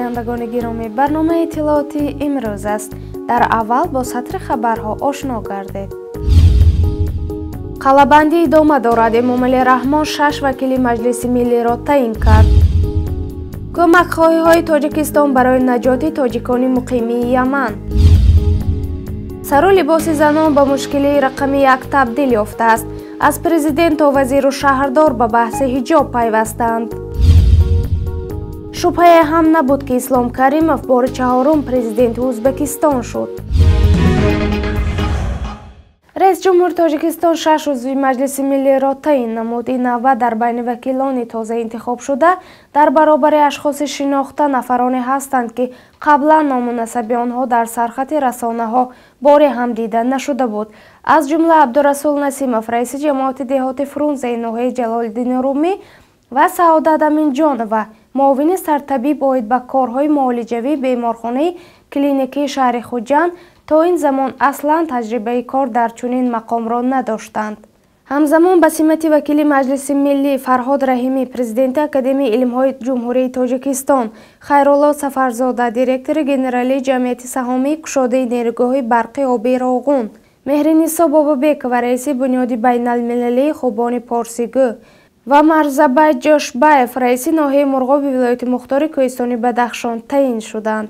Бинандагони гиромӣ, барномаи иттилоотии имрӯз аст. Дар аввал бо сатри хабарҳо ошно гардед. Қалабандӣ идома дорад. Эмомалӣ Раҳмон 6 вакили Маҷлиси Миллиро таъин кард. Кӯмакхоҳиҳои Тоҷикистон барои наҷоти тоҷикони муқимии Яман. Сару либоси занон ба мушкилии рақами 1 табдил ёфтааст. Аз президент то вазиру шаҳрдор ба баҳси ҳиҷоб пайвастанд. Шубҳае ҳам набуд, ки Ислом Каримов бори 4-ум президенти Ӯзбекистон шуд. Раиси ҷумҳури Тоҷикистон 6 узви Маҷлиси Миллиро таъин намуд. Ин навбат дар байни вакилони тоза интихобшуда дар баробари ашхоси шинохта нафароне ҳастанд, ки қаблан ному насаби онҳо дар сархати расонаҳо боре ҳам дида нашуда буд. Аз ҷумла Абдурасул Насимов, раиси ҷамоати деҳоти Фрунзаи ноҳияи Ҷалолиддини Румӣ ва Саодат Аминҷонова, муовини сартабиб оид ба корҳои муолиҷавии беморхонаи клиникии шаҳри Хуҷанд, то ин замон аслан таҷрибаи кор дар чунин мақомро надоштанд. Ҳамзамон ба симати вакили Маҷлиси Миллӣ Фарҳод Раҳимӣ, президенти Академияи илмҳои Ҷумҳурии Тоҷикистон, Хайрулло Сафарзода, директори генералии ҷамъияти саҳомии кушодаи нерӯгоҳи барқи обии Роғун, Меҳринисо Бобобекова, раиси бунёди байналмилалии хубони порсигӯ ва Марзабай Ҷошбаев, раиси ноҳияи Мурғоби вилояти мухтори Кӯҳистони Бадахшон таъин шуданд.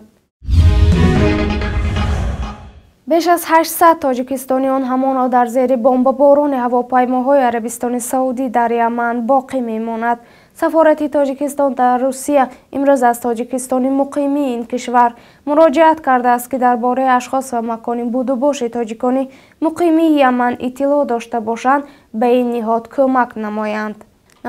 Беш аз 800 тоҷикистониён ҳамонро дар зери бомбаборони ҳавопаймоҳои Арабистони Саудӣ дар Яман боқӣ мемонад. Сафорати Тоҷикистон дар Русия имрӯз аз тоҷикистони муқимии ин кишвар муроҷиат кардааст, ки дар бораи ашхос ва макони будубоши тоҷикони муқимии Яман иттилоъ дошта бошанд, ба ин ниҳод кӯмак намоянд.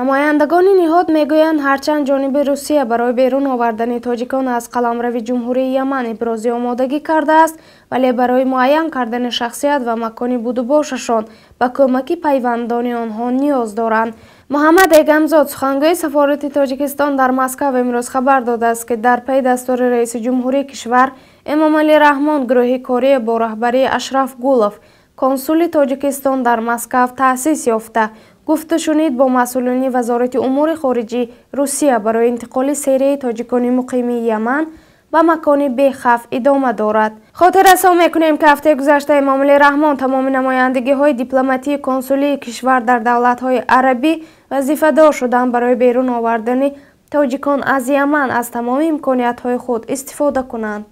Намояндагони ниҳод мегӯянд, ҳарчанд ҷониби Русия барои берун овардани тоҷикон аз қаламрави Ҷумҳурии Яман ибрози омодагӣ кардааст, вале барои муайян кардани шахсият ва макони будубошашон ба кӯмаки пайвандони онҳо ниёз доранд. Муҳаммад Эгамзод, сухангӯи сафорати Тоҷикистон дар Москав, имрӯз хабар додааст, ки дар пайи дастури раиси ҷумҳурии кишвар Эмомалӣ Раҳмон гурӯҳи корӣ бо раҳбарии Ашраф Гулов, консули Тоҷикистон дар Москав, таъсис ёфта, гуфтушунид бо масъулони Вазорати умури хориҷии Русия барои интиқоли серияи тоҷикони муқимии Яман ба макони бехавф идома дорад. Хотиррасон мекунем, ки ҳафтаи гузашта Эмомалӣ Раҳмон тамоми намояндагиҳои дипломатии консулии кишвар дар давлатҳои арабӣ вазифадор шуданд барои берун овардани тоҷикон аз Яман аз тамоми имкониятҳои худ истифода кунанд.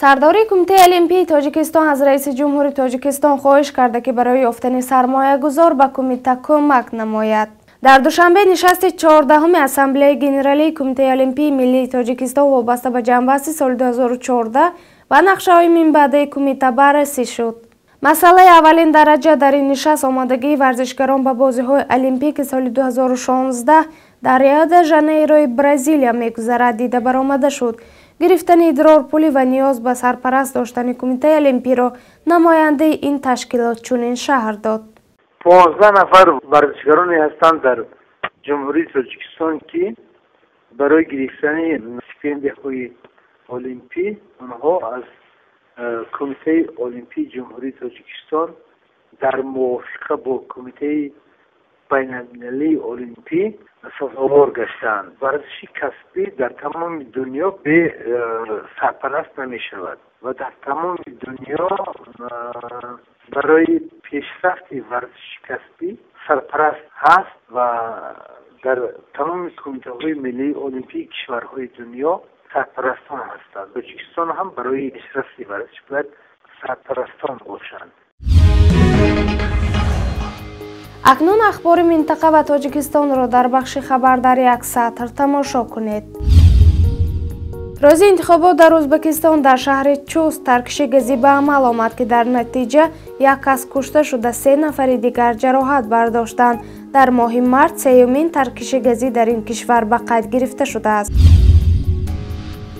Сардори Кумитаи Олимпии Тоҷикистон аз раиси ҷумҳури Тоҷикистон хоҳиш карда, ки барои ёфтани сармоягузор ба кумита кӯмак намояд. Дар Душанбе нишасти 14-уми Ассамблеяи Генералии Кумитаи Олимпии Миллии Тоҷикистон вобаста ба ҷамъбасти соли 2014 ва нақшаҳои минбаъдаи кумита баррасӣ шуд. Масъалаи аввалин дараҷа дар ин нишаст омодагии варзишгарон ба бозиҳои Олимпӣ, ки соли 2016 дар Рио-де-Жанейрои Бразилия мегузарад, дида баромада шуд. Гирифтани идрорпулӣ ва ниёз ба сарпараст доштани Кумитаи Олимпиро намояндаи ин ташкилот чунин шаҳр дод. 15 нафар варзишгароне ҳастанд дар Ҷумҳурии Тоҷикистон, ки барои гирифтани стипендияҳои олимпӣ онҳо аз Кумитаи Олимпии Ҷумҳурии Тоҷикистон дар мувофиқа бо Кумитаи байналмилалии олимпӣ сазовор гаштаанд. Варзиши касбӣ дар тамоми дунё бе сарпараст намешавад ва дар тамоми дунё барои пешрафти варзиши касбӣ сарпараст ҳаст ва дар тамоми кумитаҳои миллии олимпии кишварҳои дунё сарпарастон ҳастанд. Тоҷикистон ҳам барои пешрафти варзиш бояд сарпарастон бошанд. Акнун ахбори минтақа ва Тоҷикистонро дар бахши хабар дар як сатр тамошо кунед. Рӯзи интихобот дар Ӯзбекистон дар шаҳри Чуст таркиши газӣ ба амал омад, ки дар натиҷа як кас кушта шуда, 3 нафари дигар ҷароҳат бардоштанд. Дар моҳи март сеюмин таркиши газӣ дар ин кишвар ба қайд гирифта шудааст.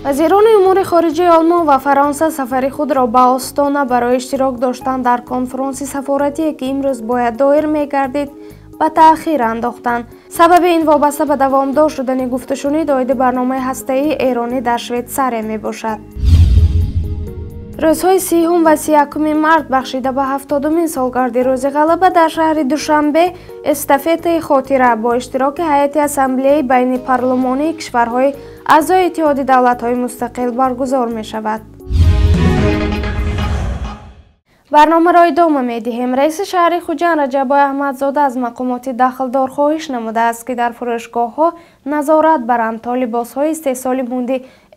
Вазирони умури хориҷаи Олмон ва Фаронса сафари худро ба Остона барои иштирок доштан дар конфронси сафоратие, ки имрӯз бояд доир мегардид, ба таъхир андохтанд. Сабаби ин вобаста ба давомдор шудани гуфтушунид оиди барномаи ҳастаии эронӣ дар Швейтсария мебошад. Рӯзҳои 30 ва 31 март бахшида ба 70-умин солгарди Рӯзи Ғалаба дар шаҳри Душанбе эстафетаи хотира бо иштироки ҳайати Ассамблеяи байнипарлумонии кишварҳои аъзои Иттиҳоди давлатҳои мустақил баргузор мешавад. Барномаро идома медиҳем. Раиси шаҳри Хуҷанд Раҷаббой Аҳмадзода аз мақомоти дахлдор хоҳиш намудааст, ки дар фурӯшгоҳҳо назорат баранд, то либосҳои истеҳсоли мунди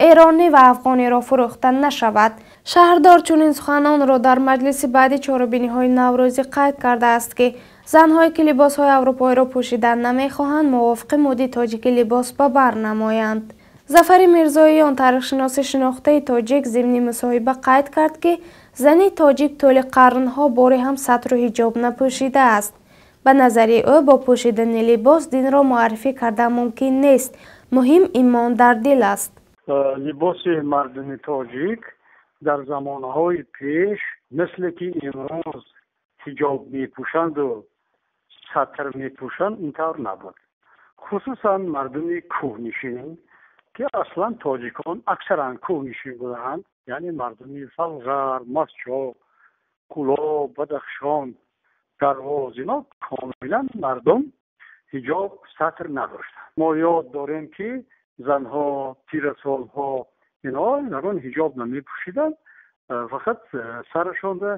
эронӣ ва афғониро фурӯхта нашавад. Шаҳрдор чунин суханонро дар маҷлиси баъди чорабиниҳои Наврӯзӣ қайд кардааст, ки занҳое ки либосҳои аврупоиро пӯшидан намехоҳанд, мувофиқи муди тоҷикӣ либос ба бар намоянд. Зафари Мирзоиён, таърихшиноси шинохтаи тоҷик, зимни мусоҳиба қайд кард, ки зани тоҷик тӯли қарнҳо боре ҳам сатру ҳиҷоб напӯшидааст. Ба назари ӯ, бо пӯшидани либос динро муаррифӣ кардан мумкин нест. Муҳим имон дар дил аст. Либоси мардуми тоҷик дар замонҳои пеш, мисле ки имрӯз ҳиҷоб мепӯшанду сатр мепӯшанд, ин тавр набуд. Хусусан мардуми кӯҳнишин, ки аслан тоҷикон аксаран кӯҳнишин буданд, яъне мардуми Фалғар, Масчо, Кӯлоб, Бадахшон, Дарвоз, ино комилан мардум ҳиҷоб, сатр надоштанд. Мо ёд дорем, ки занҳо, пирасолҳо, ино ягон ҳиҷоб намепӯшиданд, фақат сарашонда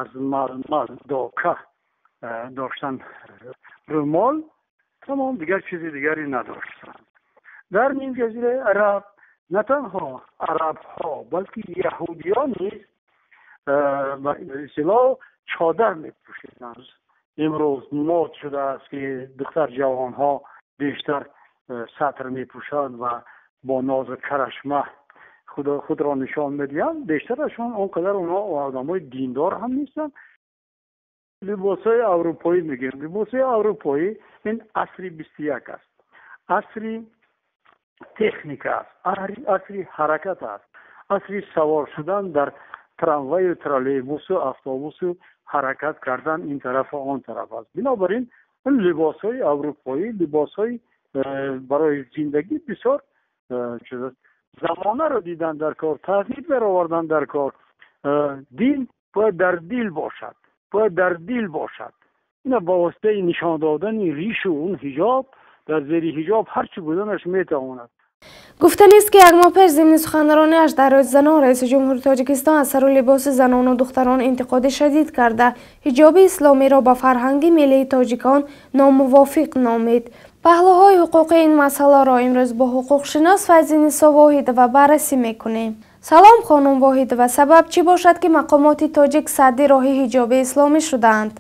аз малмал дока доштанд, румол, тамом, дигар чизи дигаре надоштанд. Дар нимҷазираи Араб на танҳо арабҳо, балки яҳудиён низ ба истилоҳ чодар мепӯшиданд. Имрӯз мод шудааст, ки духтар ҷавонҳо бештар сатр мепӯшанд ва бо нозу карашма худро нишон медиҳанд. Бештарашон он қадар онҳо одамои диндор ҳам нестанд. Либосҳои аврупоӣ мегӯем. Либосҳои аврупоӣ ин асри 21 аст, асри техника аст, асри ҳаракат аст, асри савор шудан дар трамваю троллейбусу автобусу ҳаракат кардан ин тарафу он тараф аст. Бинобар ин либосҳои аврупоӣ либосҳои барои зиндагӣ бисёр чиз аст. Замонаро дидан дар кор, тағйир баровардан дар кор. Дин бояд дар дил бошад, бояд дар дил бошад. Ина ба воситаи нишон додани ришу он ҳиҷоб, дар зери ҳиҷоб ҳар чӣ буданаш метавонад. Гуфтанист, ки як моҳ пеш зимни суханрониаш дар Рӯзи занон раиси ҷумҳури Тоҷикистон аз сару либоси занону духтарон интиқоди шадид карда, ҳиҷоби исломиро ба фарҳанги миллии тоҷикон номувофиқ номид. Паҳлӯҳои ҳуқуқии ин масъаларо имрӯз бо ҳуқуқшинос Файзинисо Воҳидова баррасӣ мекунем. Салом, хонум Воҳидова, сабаб чӣ бошад, ки мақомоти тоҷик садди роҳи ҳиҷоби исломӣ шудаанд?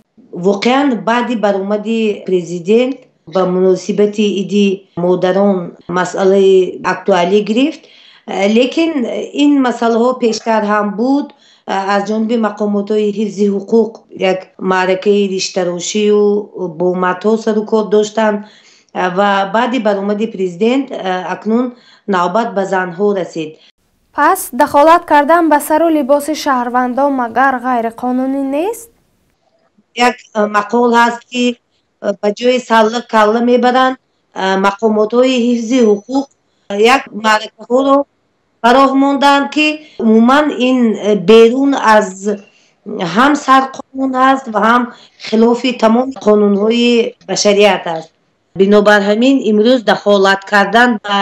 Воқеан, баъди баромади президент ба муносибати Иди модарон масъалаи актуалӣ гирифт, лекин ин масъалаҳо пештар ҳам буд. Аз ҷониби мақомотҳои ҳифзи ҳуқуқ як маъракаи риштарошию бо мардҳо сару кор доштанд ва баъди баромади президент акнун навбат ба занҳо расид. Пас дахолат кардан ба сару либоси шаҳрвандон магар ғайриқонунӣ нест? Як мақол ҳаст, ки ба ҷои салла калла мебаранд. Мақомотҳои ҳифзи ҳуқуқ як маъракаҳоро ба роҳ монданд, ки умуман ин берун аз ҳам сарқонун аст ва ҳам хилофи тамоми қонунҳои башарият аст. Бинобар ҳамин имрӯз дахолат кардан ба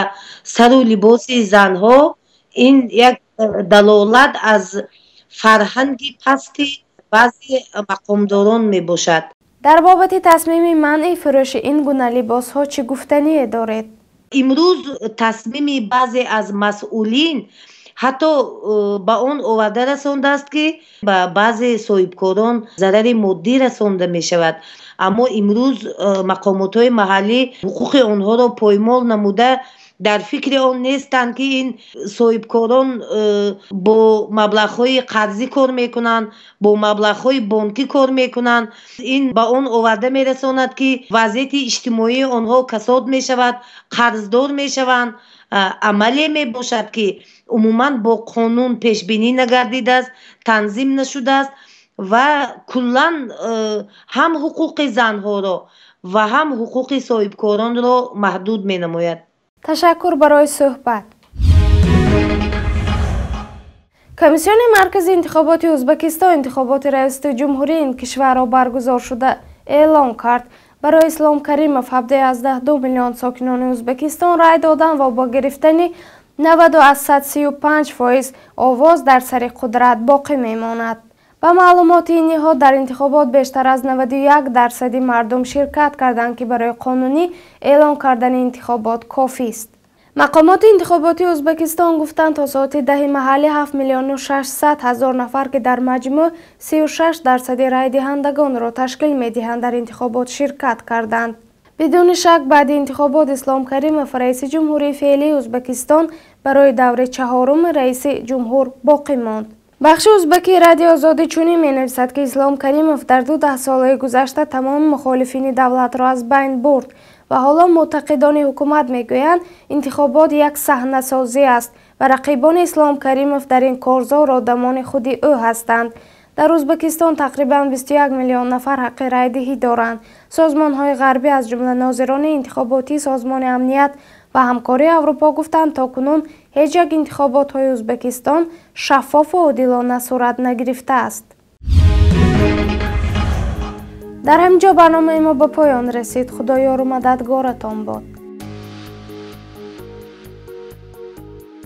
сару либоси занҳо ин як далолат аз фарҳанги пасти баъзе мақомдорон мебошад. Дар бобати тасмими манъи фурӯши ин гуна либосҳо чӣ гуфтание доред? Имрӯз тасмими баъзе аз масъулин ҳатто ба он оварда расондааст, ки ба баъзе соҳибкорон зарари моддӣ расонда мешавад. Аммо имрӯз мақомотҳои маҳаллӣ ҳуқуқи онҳоро поймол намуда, дар фикри он нестанд, ки ин соҳибкорон бо маблағҳои қарзӣ кор мекунанд, бо маблағҳои бонкӣ кор мекунанд. Ин ба он оварда мерасонад, ки вазъияти иҷтимоии онҳо касод мешавад, қарздор мешаванд. Амале мебошад, ки умуман бо қонун пешбинӣ нагардидааст, танзим нашудааст ва куллан ҳам ҳуқуқи занҳоро ва ҳам ҳуқуқи соҳибкоронро маҳдуд менамояд. Ташаккур барои суҳбат. Комиссиони маркази интихоботи Ӯзбекистон интихоботи раёсати ҷумҳурии ин кишварро баргузор шуда эълон кард. Барои Ислом Каримов 17,2 миллион сокинони Ӯзбекистон рай доданд ва бо гирифтани 90,35% овоз дар сари қудрат боқӣ мемонад. Ба маълумоти ин ниҳод, дар интихобот бештар аз 91% мардум ширкат карданд, ки барои қонунӣ эълон кардани интихобот кофист. Мақомоти интихоботии Ӯзбекистон гуфтанд, то соати 10 маҳаллӣ 7 миллиону 600 ҳазор нафар, ки дар маҷмӯъ 36% райдиҳандагонро ташкил медиҳанд, дар интихобот ширкат карданд. Бидуни шак, баъди интихобот Ислом Каримов, раиси ҷумҳурии феълии Ӯзбекистон, барои даври чаҳоруми раиси ҷумҳур боқӣ монд. Бахши узбекии Радио Озодӣ чунин менависад, ки Ислом Каримов дар 2 даҳсолаи гузашта тамоми мухолифини давлатро аз байн бурд ва ҳоло муътақидони ҳукумат мегӯянд, интихобот як саҳнасозӣ аст ва рақибони Ислом Каримов дар ин корзор одамони худи ӯ ҳастанд. Дар Ӯзбекистон тақрибан 21 миллион нафар ҳаққи райдиҳӣ доранд. Созмонҳои ғарбӣ, аз ҷумла нозирони интихоботии Созмони амният ва ҳамкории Аврупо, гуфтанд, то кунун ҳеҷ як интихоботҳои Ӯзбекистон шаффофу одилона сурат нагирифтааст. Дар ҳамин ҷо барномаи мо ба поён расид. Худо ёру мададгоратон бод.